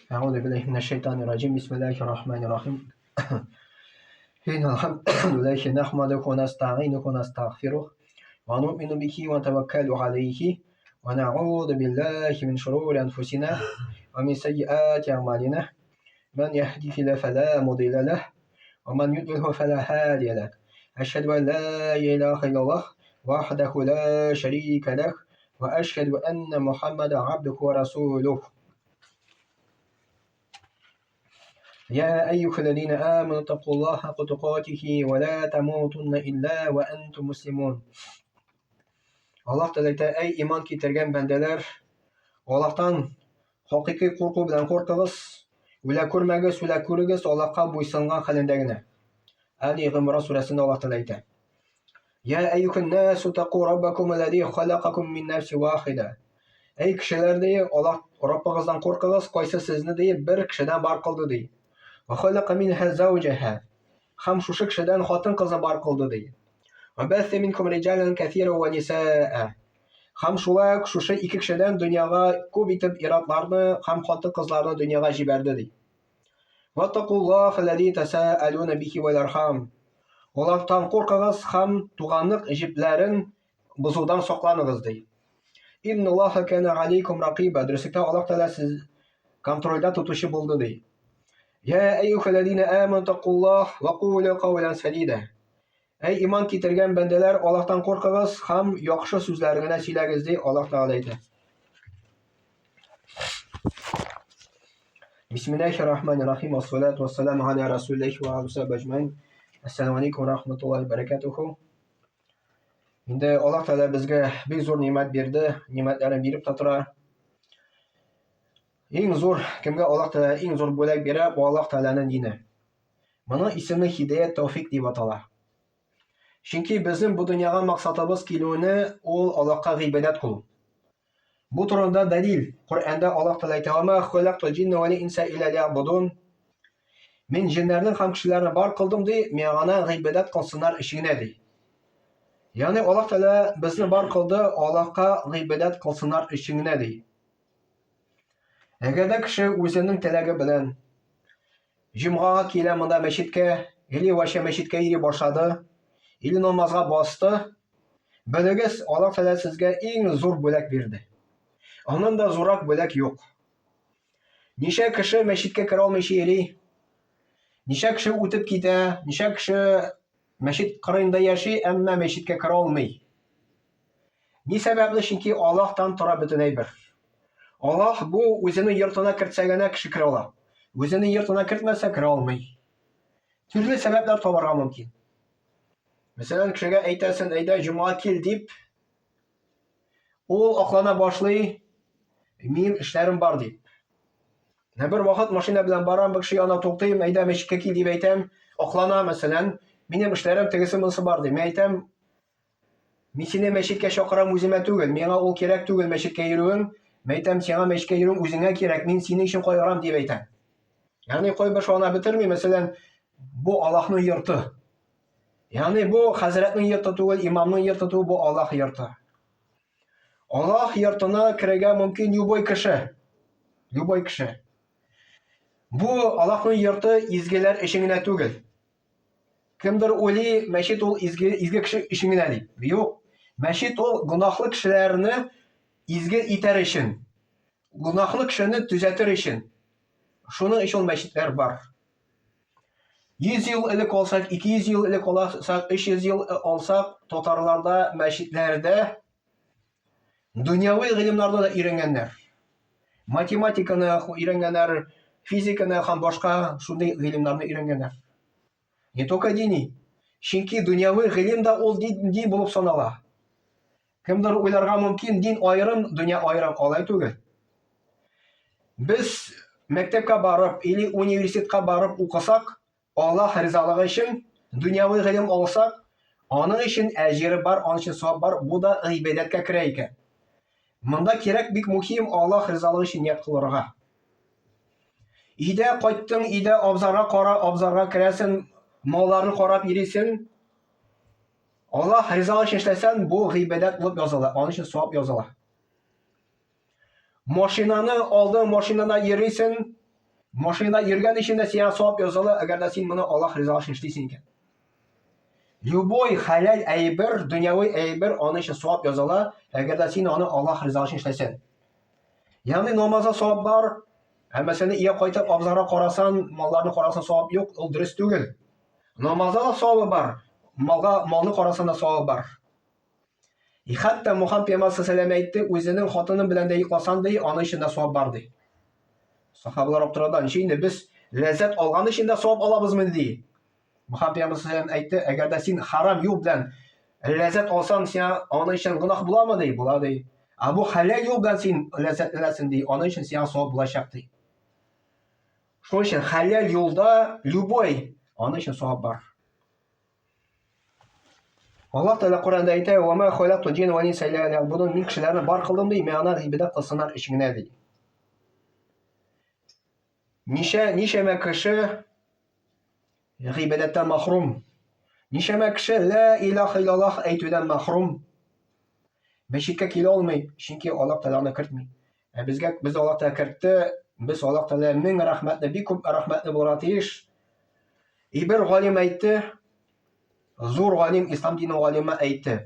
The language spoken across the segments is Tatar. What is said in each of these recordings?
Әгъузу биллаһи минәш шайтанир раҗим. Бисмиллаһир рахманир рахим. Иннал нахмадуху ва настаинуху ва настагъфирух ва нуъмину бихи ва натаваккалу алейхи ва нa'удhu биллахи мин шурури анфусина ва мин сайyiати а'малина. Ман яһдихиллаһу фала мудилла лах ва ман юдлилху фала һадия лах. Ашһаду ан ла илаһа иллаллах вахдаху ла шарика лах ва ашһаду анна Мухаммадан абдуху ва расулух. يا أيها الذين آمنوا اتقوا الله حق تقاته ولا تموتن إلا وأنتم مسلمون. Аллаһ Тәгалә әйтә, әй иман китергән бәндәләр, Аллаһтан хакыйкый курку белән куркыгыз, үлә күрмәгез, үлә күрегез Аллаһка буйсынган хәлендә генә. Али Гымран сүрәсендә Аллаһ Тәгалә әйтә. Я әйюһән насу таку раббакум аллази халакакум мин нафси вахида. Әй кешеләр ди, Аллаһ Раббыгыздан куркыгыз, кайсы сезне ди бер кешедән бар кылды ди. Ва халака минха зауҗаха. Һәм шушы кешедән хатын-кызны бар кылды ди. Ва бәсә минкум риҗалан кәсира ва нисаа. Һәм шулай ук шушы ике кешедән дөньяга күп итеп ир-атларны һәм хатын-кызларны дөньяга җибәрде ди. Ваттакуллаһ аллази тасаалуна бихи вәл архам. Аллаһтан куркыгыз һәм туганлык җепләрен бозудан сакланыгыз, ди. Инналлаһа кана алейкум ракиба. Дөреслектә Аллаһ Тәгалә сез контрольдә тотучы булды, ди. Я әйюхәлләзина аману тақуллаһ ва кулу каулян садида. Әй иман китергән бәндәләр, Аллаһтан куркыгыз һәм яхшы сүзләр генә сөйләгез, ди Аллаһ Тәгалә әйтә. Бисмиллахир рахманир рахим. Ассалату вассаламу аля расулиллахи ва алейхи вассалам. Ассаламу алейкум ва рахматуллахи ва баракатуху. Инде Аллаһ Тәгалә безгә бик зур нимәт бирде, нимәтләрен биреп тә тора. Иң зур, кемгә Аллаһ Тәгалә иң зур бүләк бирә, бу Аллаһ Тәгаләнең дине. Моның исеме һидәят тәүфик дип атала. Чөнки безнең бу дөньяга максатыбыз килүне ул Аллаһка гыйбадәт кылу. Бу турында дәлил Коръәндә Аллаһ Тәгалә әйтә: "Ва ма халактул җинна вал инса илля лиябудун." Мин җеннәрне һәм кешеләрне бар кылдым ди, миңа гына гыйбадәт кылсыннар өчен генә ди. Ягъни Аллаһ Тәгалә безне бар кылды Аллаһка гыйбадәт кылсыннар өчен генә ди. Әгәр дә кеше үзенең теләге белән Җомгага килә монда мәчеткә, или вообще мәчеткә йөри башлады, или намазга басты. Белегез, Аллаһ Тәгалә сезгә иң зур бүләк бирде. Аннан да зуррак бүләк юк. Ничә кеше мәчеткә керә алмыйча йөри? Ничә кеше үтеп китә, ничә кеше мәчет кырыенда яши, әмма мәчеткә керә алмый. Ни сәбәпле? Чөнки Аллаһтан тора бөтен әйбер. Аллаһ бу үзенең йортына кертсә генә кеше керә ала. Үзенең йортына кертмәсә керә алмый. Төрле сәбәпләр табарга мөмкин. Мәсәлән, кешегә әйтәсен, әйдә җомга кил дип, ул аклана башлый, минем эшләрем бар дип. Менә бер вакыт машина белән барам, бер кеше янына туктыйм, әйдә мәчеткә кил дип әйтәм, аклана, мәсәлән, минем эшләрем тегесе монысы бар ди. Мин әйтәм, Мин сине мәчеткә чакырам үземә түгел, миңа ул кирәк түгел мәчеткә йөрүең. Мин әйтәм, сиңа мәчеткә йөрүең үзеңә кирәк, мин синең өчен кайгырам дип әйтәм. Ягъни кайбер шуны бетерми, мәсәлән, бу Аллаһның йорты. Ягъни бу хәзрәтнең йорты түгел, имамның йорты түгел, бу Аллаһ йорты. Аллаһ йортына керергә мөмкин любой кеше. Любой кеше. Бу Аллаһның йорты изгеләр өчен генә түгел. Кемдер уйлый, мәчет ул изге, изге кеше өчен генә дип. Юк. Мәчет ул гөнаһлы кешеләрне изге итәр өчен. Гөнаһлы кешене төзәтер өчен. Шуның өчен ул мәчетләр бар. 100 ел элек алсак, 200 ел элек алсак, 300 ел алсак, татарларда мәчетләрдә дөньяви гыйлемнарны да өйрәнгәннәр. Математиканы өйрәнгәннәр, физиканы һәм башка шундый гыйлемнарны өйрәнгәннәр. Не только дини. Чөнки дөньяви гыйлем дә ул дин, дин булып санала. Кемдер уйларга мөмкин, дин аерым, дөнья аерым, алай түгел. Без мәктәпкә барып или университетка барып укысак, Аллаһ ризалыгы өчен дөньяви гыйлем алсак, аның өчен әҗере бар, аның өчен савап бар, бу да гыйбадәткә керә икән. Монда кирәк бик мөһим Аллаһ ризалыгы өчен ният кылырга. Өйдә кайттың, өйдә абзарга кара, абзарга керәсең, малларны карап йөрисең. Аллаһ ризалыгы өчен эшләсәң, бу гыйбадәт булып языла, аның өчен савап языла. Машинаны алдың, машинада йөрисең. Машинада йөргән өчен дә сиңа савап языла, әгәр дә син моны Аллаһ ризалыгы өчен эшлисең икән. Любой хәләл әйбер, дөньяви әйбер, аның өчен савап языла, әгәр дә син аны Аллаһ ризалыгы өчен эшләсәң. Ягъни намазда савап бар, ә мәсәлән, өйгә кайтып абзарга карасан, малларны карасан савап юк, ул дөрес түгел. Намазда да савабы бар, малга, малны карасан да савабы бар. И хәтта Мухаммад пәйгамбәр саллаллаху әйтте, үзенең хатыны белән дә йокласан ди, аның өчен дә савап бар ди. Сахабалар аптырады, ничек инде без ләззәт алган өчен дә савап алабызмы ди. Мухаммад пәйгамбәр саллаллаху әйтте, әгәр дә син харам юл белән ләззәт алсаң, сиңа аның өчен гөнаһ буламы ди? Була ди. Ә бу хәләл юл белән син ләззәтләнәсең ди, аның өчен сиңа савап булачак ди. Шуның өчен хәләл юлда любой аның өчен савап бар. Аллаһ Тәгалә Коръәндә әйтә: "Ва ма халакту җинна вал инса илля лиябудун." Мин кешеләрне бар кылдым ди, миңа гыйбадәт кылсыннар өчен генә ди. Ничә ничәмә кеше гыйбадәттән махрум. Ничәмә кеше ла илаһа иллаллаһ әйтүдән махрум. Мәчеткә килә алмый, чөнки Аллаһ Тәгалә аны кертми. Ә безгә без Аллаһ Тәгалә кертте, без Аллаһ Тәгалә мең рәхмәтле, бик күп рәхмәтле булырга тиеш. И бер галим әйтте, зур галим, ислам дине галиме әйтте.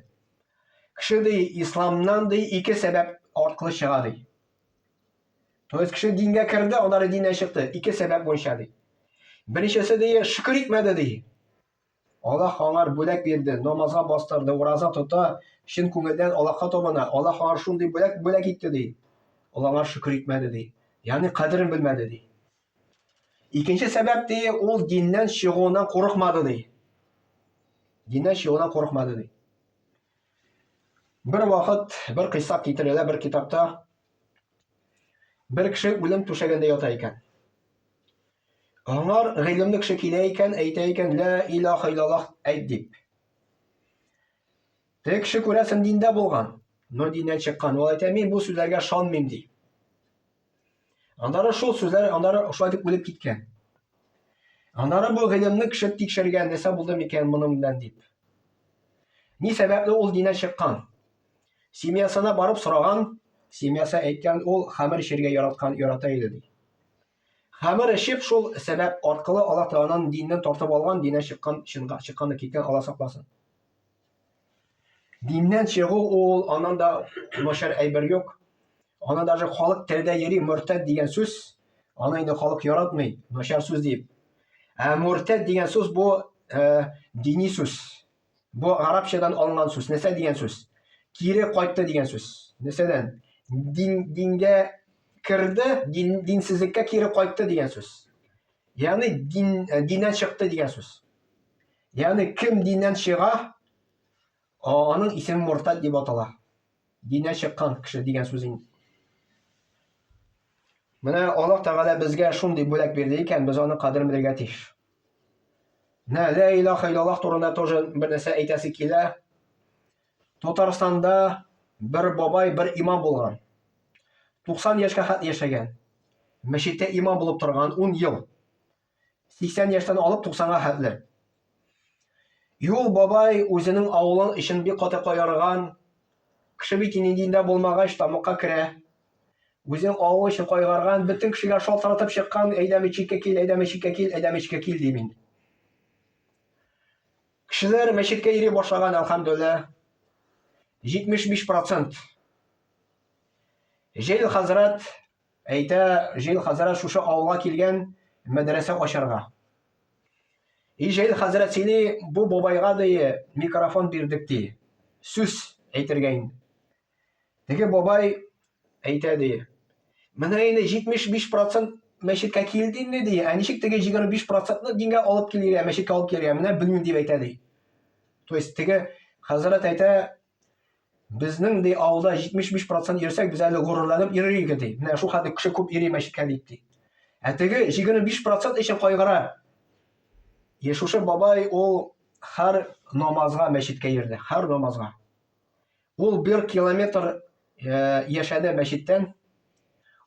Кеше ди, исламнан ди ике сәбәп аркылы чыга ди. То есть кеше дингә керде, аннары диннән чыкты. Ике сәбәп буенча ди. Беренчесе ди, шөкер итмәде ди. Аллаһ аңар бүләк бирде, намазга бастырды, ураза тота, чын күңелдән Аллаһка табына. Аллаһ аңар шундый бүләк бүләк итте ди. Ул аңар шөкер итмәде ди. Ягъни кадерен белмәде ди. Икенче сәбәп ди, ул диннән чыгуыннан курыкмады ди. Диннән чыгуыннан курыкмады ди. Бер вакыт бер кыйса китерелә бер китапта. Бер кеше үлем түшәгендә ята икән. Аңар гыйлемле кеше килә икән, әйтә икән, лә илаха иллаллаһ әйт дип. Теге кеше күрәсең диндә булган, но диннән чыккан. Ул әйтә, мин бу сүзләргә ышанмыйм ди. Аннары шул сүзләр, аннары шулай дип үлеп киткән. Аннары бу гыйлемне кеше тикшергән, нәрсә булды микән моның белән дип. Ни сәбәпле ул диннән чыккан? Семьясына барып сораган, семьясы әйткән, ул хәмер эчәргә яраткан, ярата иде ди. Хәмер эчеп, шул сәбәп аркылы Аллаһ Тәгаләнең диннән тартып алган, диннән чыккан, чынга чыккан да киткән, Аллаһ сакласын. Диннән чыгу ул аннан да начар әйбер юк. Аны даже халык телдә йөри мөртәд дигән сүз, аны инде халык яратмый, начар сүз дип. Ә мөртәд дигән сүз бу э, дини сүз. Бу арабчадан алынган сүз. Нәрсә дигән сүз? Кире кайтты дигән сүз. Нәрсәдән? Дин, дингә керде, дин, динсезлеккә кире кайтты дигән сүз. Ягъни дин, э, диннән чыкты дигән сүз. Ягъни кем диннән чыга, аның исеме муртад дип атала. Диннән чыккан кеше дигән сүз инде. Менә Аллаһ Тәгалә безгә шундый бүләк бирде икән, без аның кадерен белергә тиеш. Менә лә илаха иллаллаһ турында тоже бер нәрсә әйтәсе килә. Татарстанда бер бабай, бер имам булган. 90 яшькә хәтле яшәгән. Мәчеттә имам булып торган 10 ел. 80 яшьтән алып 90-га хәтле. Юл бабай үзенең авылын өчен бик каты кайгырган. Кеше бит инде диндә булмагач, тамакка керә. Үзенең авылы өчен кайгырган, бөтен кешегә шалтыратып чыккан, әйдә мәчеткә кил, әйдә мәчеткә кил, әйдә мәчеткә кил дип инде. Кешеләр мәчеткә йөри башлаган, әлхәмдүлилләһ. 75%. Җәйл хәзрәт әйтә, Җәйл хәзрәт шушы авылга килгән мәдрәсә ачарга. И Җәйл хәзрәт сөйли, бу бабайга ди микрофон бирдек ди. Сүз әйтергә инде. Теге бабай әйтә ди. Менә инде 75% мәчеткә килде инде ди. Ә ничек теге 25%-ны дингә алып килергә, мәчеткә алып килергә? Менә белмим дип әйтә ди. То есть теге хәзрәт әйтә, Безнең ди авылда 75 процент йөрсәк, без әле горурланып йөрер идек ди. Менә шул хәтле кеше күп йөри мәчеткә дип ди. Ә теге 25 процент өчен кайгыра. И шушы бабай ул һәр намазга мәчеткә йөрде, һәр намазга. Ул бер километр э, яшәде мәчеттән.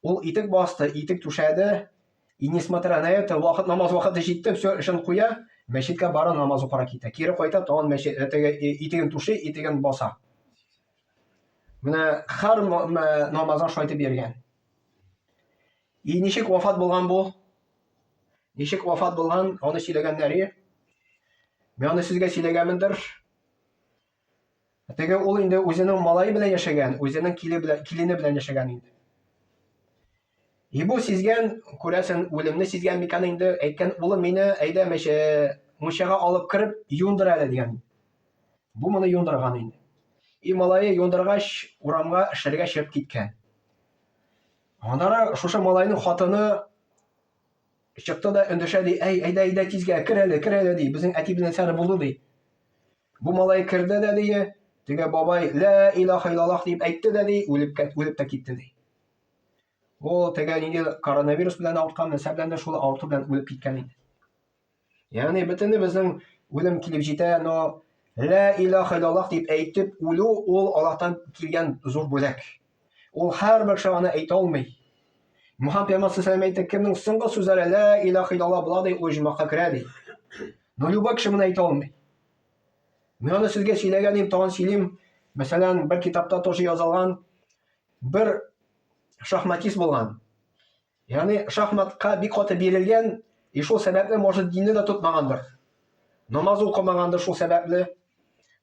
Ул итек басты, итек түшәде. И несмотря на это, вакыт намаз вакыты җитте, все эшен куя, мәчеткә бара, намаз укырга китә. Кире кайта, тагын мәчет э, теге э, итеген түши, итеген баса. Менә һәр намазга шулай итеп йөргән. И ничек вафат булган бу? Ничек вафат булган, аны сөйләгәннәре. Мин аны сезгә сөйләгәнмендер. Теге ул инде үзенең малае белән яшәгән, үзенең киле белән, килене белән яшәгән инде. И бу сизгән, күрәсең, үлемне сизгән микән инде, әйткән, улым мине әйдә мәче мунчага алып кереп юындыр әле дигән. Бу моны юындырган инде. И малае юындыргач, урамга эшләргә чыгып киткән. Аннары шушы малайның хатыны чыкты да эндәшә ди, әй, әйдә, әйдә тизгә, кер әле, кер әле ди, безнең әти белән сәре булды ди. Бу малай керде дә ди, теге бабай лә илаха иллаллах дип әйтте дә ди, үлеп, үлеп тә китте ди. Ул теге нинди коронавирус белән авырткан, нәрсә белән дә шул авырту белән үлеп киткән инде. Ягъни бөтенебезнең үлем килеп җитә, но Лә илаха иллаллах дип әйтеп үлү ул Аллаһтан килгән зур бүләк. Ул һәрбер кеше аны әйтә алмый. Мухаммад пәйгамбәр саллаллаху әйтте, кемнең соңгы сүзләре лә илаха иллаллах була ди, ул оҗмахка керә ди. Но любой кеше моны әйтә алмый. Мин аны сезгә сөйләгән идем, тагын сөйлим. Мәсәлән, бер китапта тоже язылган бер шахматист булган. Ягъни шахматка бик каты бирелгән, и шул сәбәпле, может, динне дә тотмагандыр. Намаз укымагандыр шул сәбәпле.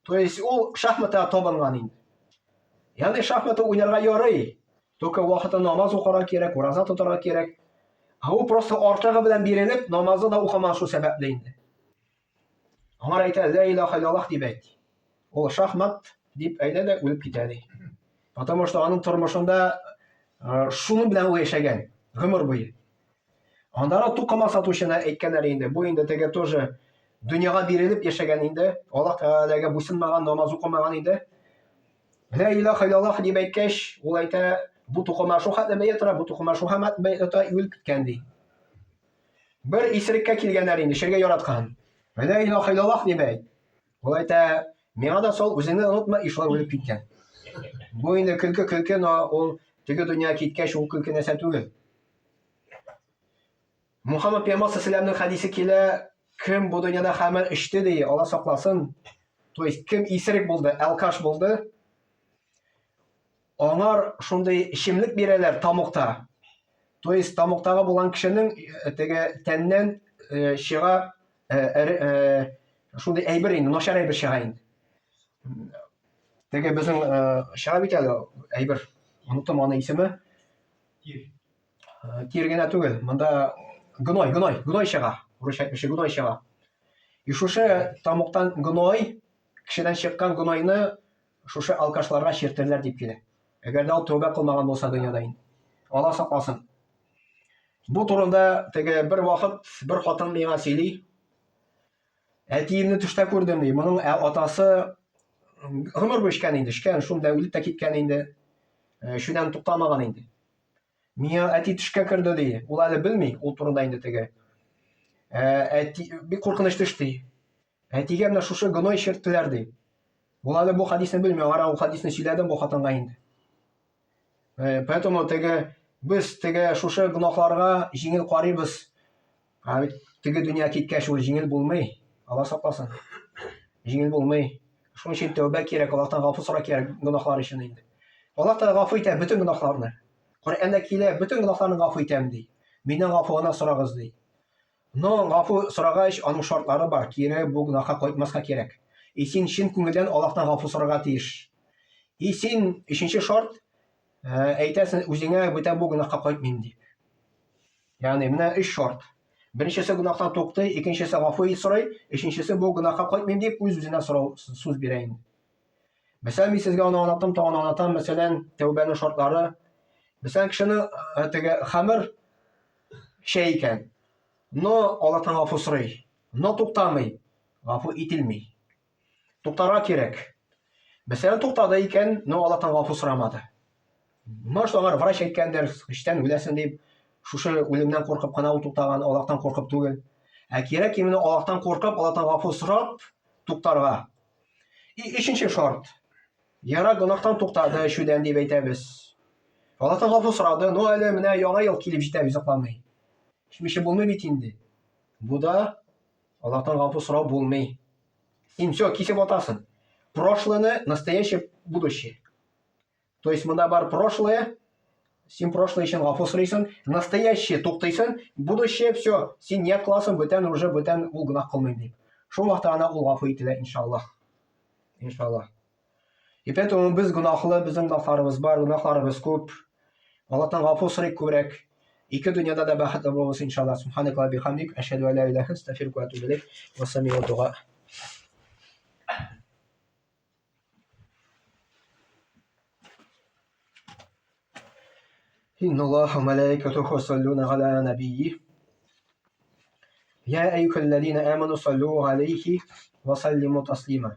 То есть ул шахматка табынган инде. Ягъни шахматны уйнарга ярый, только вакыты намаз укырга кирәк, ураза тотарга кирәк. Ә ул просто артыгы белән бирелеп, намазны да укымаган шул сәбәпле инде. Аңар әйтә, лә илаха иллаллах дип әйт. Ул шахмат дип әйтә дә үлеп китә ди. Потому что аның тормышында э, шуның белән ул яшәгән гомер буе. Аннары тукыма сатучына әйткәннәр инде. Бу инде теге тоже дөньяга бирелеп яшәгән инде. Аллаһ Тәгаләгә буйсынмаган, намаз укымаган инде. Лә илаха иллаллах дип әйткәч, ул әйтә, бу тукыма шул хәтле бәя тора, бу тукыма шул хәтле бәя тора, үлеп киткән ди. Бер исереккә килгәннәр инде, эчәргә яраткан. Лә илаха иллаллах дип әйт. Ул әйтә, миңа да сал, үзеңне онытма, и шулай үлеп киткән. Бу инде көлке көлке, но ул теге дөнья киткәч, ул көлке нәрсә түгел. Мухаммад пәйгамбәр саллаллаху хәдисе килә, кем бу дөньяда хәмер эчте ди, Алла сакласын. То есть кем исерек булды, алкаш булды, Аңар шундый эчемлек бирәләр тамукта. То есть тамуктагы булган кешенең э, теге тәннән э, чыга э, шундый әйбер инде, начар әйбер чыга инде. Теге безнең чыга бит әле әйбер. Оныттым аның исеме. Тир. Тир генә түгел, монда гной, гной, гной чыга. Урысча әйтмешли гной чыга. И шушы тамуктан гной, кешедән чыккан гнойны шушы алкашларга чиртерләр дип килә. Әгәр дә ул тәүбә кылмаган булса дөньяда инде. Алла сакласын. Бу турында теге бер вакыт бер хатын миңа сөйли. Әтиемне төштә күрдем ди. Моның ә, атасы гомер буе эчкән инде, эчкән, шунда үлеп тә киткән инде. Э, эчүдән туктамаган инде. Миңа әти төшкә керде ди. Ул әле белми, ул турында инде теге. Ә, әти бик куркыныч төш ди. Әтигә менә шушы гөнаһ чирттеләр ди. Ул әле бу хадисне белми, аңара ул хадисне сөйләдем бу хатынга инде. Э, поэтому теге без теге шушы гөнаһларга җиңел карыйбыз. Ә бит теге дөнья киткәч ул җиңел булмый. Алла сакласын. Җиңел булмый. Шуның өчен тәүбә кирәк, Аллаһтан гафу сорау кирәк гөнаһлар өчен инде. Аллаһ Тәгалә гафу итә бөтен гөнаһларны. Коръәндә килә, бөтен гөнаһларны гафу итәм ди. Миннән гафу гына сорагыз ди. Но гафу сорагач, аның шартлары бар, кире бу гөнаһка кайтмаска кирәк. И син чын күңелдән Аллаһтан гафу сорарга тиеш. И син, өченче шарт, э, әйтәсең үзеңә бүтән бу гөнаһка кайтмыйм дип. Ягъни менә өч шарт. Беренчесе гөнаһтан туктый, икенчесе гафу сорый, өченчесе бу гөнаһка кайтмыйм дип үз-үзенә сорау сүз бирә инде. Мәсәлән, мин сезгә аны аңлаттым, тагын аңлатам, мәсәлән, тәүбәнең шартлары. Мәсәлән, кешене э, теге хәмер Эчә икән. Но Аллаһтан гафу сорый. Но туктамый. Гафу ителми. Туктарга кирәк. Мәсәлән, туктады икән, но Аллаһтан гафу сорамады. Может, аңар врач әйткәндер, эчтән үләсең дип, шушы үлемнән куркып кына ул туктаган, Аллаһтан куркып түгел. Ә кирәк именно Аллаһтан куркып, Аллаһтан гафу сорап туктарга. И өченче шарт. Яра гөнаһтан туктады эчүдән дип әйтәбез. Аллаһтан гафу сорады, но әле менә яңа ел килеп җитә озакламый. Эчмичә булмый бит инде. Бу да Аллаһтан гафу сорау булмый. Син все кисеп атасың. Прошлое, настоящее, будущее. То есть монда бар прошлое, Син прошлое өчен гафу сорыйсың, настоящее туктыйсың, будущее все, син ният кыласың, бүтән уже бүтән ул гөнаһ кылмыйм дип. Шул вакытта гына ул гафу ителә, иншаллаһ. Иншаллаһ. И поэтому без гөнаһлы, безнең гөнаһларыбыз бар, гөнаһларыбыз күп. Аллаһтан гафу сорыйк күбрәк. Ике дөньяда да бәхетле булабыз, иншаллаһ. Субханакаллаһ бихамдик, әшһәду ан ла илаһа астагфирука ва атубу илейк. Ва дуга. إن الله وملائكته يصلون على نبيه يا أيها الذين آمنوا صلوا عليه وسلموا تسليما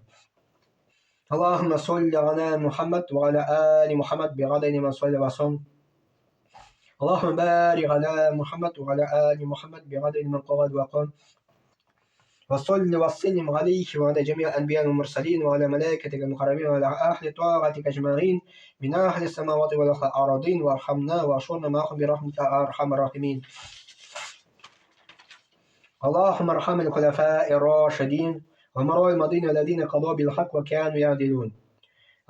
اللهم صل على محمد وعلى آل محمد بعدد من صلى وسلم اللهم بارك على محمد وعلى آل محمد بعدد من قعد وقام وصل وسلم عليه وعلى جميع الأنبياء والمرسلين وعلى ملائكتك المقربين وعلى أهل طاعتك أجمعين من أهل السماوات والأرضين وارحمنا واشرنا معهم برحمتك أرحم الراحمين. اللهم ارحم الخلفاء الراشدين ومراء المدينة الذين قضوا بالحق وكانوا يعدلون.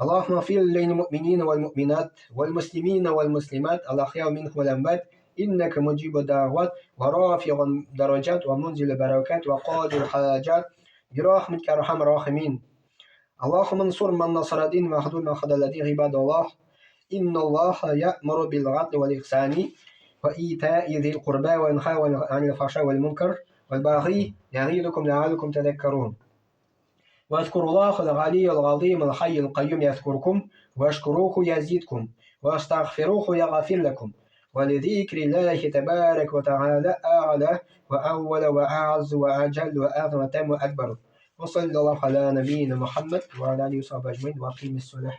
اللهم اغفر للمؤمنين والمؤمنات والمسلمين والمسلمات الأحياء منهم والأموات إنك مجيب الدعوات ورافع الدرجات ومنزل البركات وقاضي الحاجات برحمتك أرحم الراحمين. اللهم انصر من نصر الدين واخذل من خذل الدين. عباد الله، إن الله يأمر بالعدل والإحسان وإيتاء ذي القربى وينهى عن الفحشاء والمنكر والبغي يعظكم لعلكم تذكرون. واذكروا الله العلي العظيم الحي القيوم يذكركم، واشكروه يزيدكم، واستغفروه يغفر لكم. ولذكر الله تبارك وتعالى أعلى وأول وأعز وأجل وأعظم وأكبر. وصلى الله على نبينا محمد وعلى آله وصحبه أجمعين وأقيم الصلاة.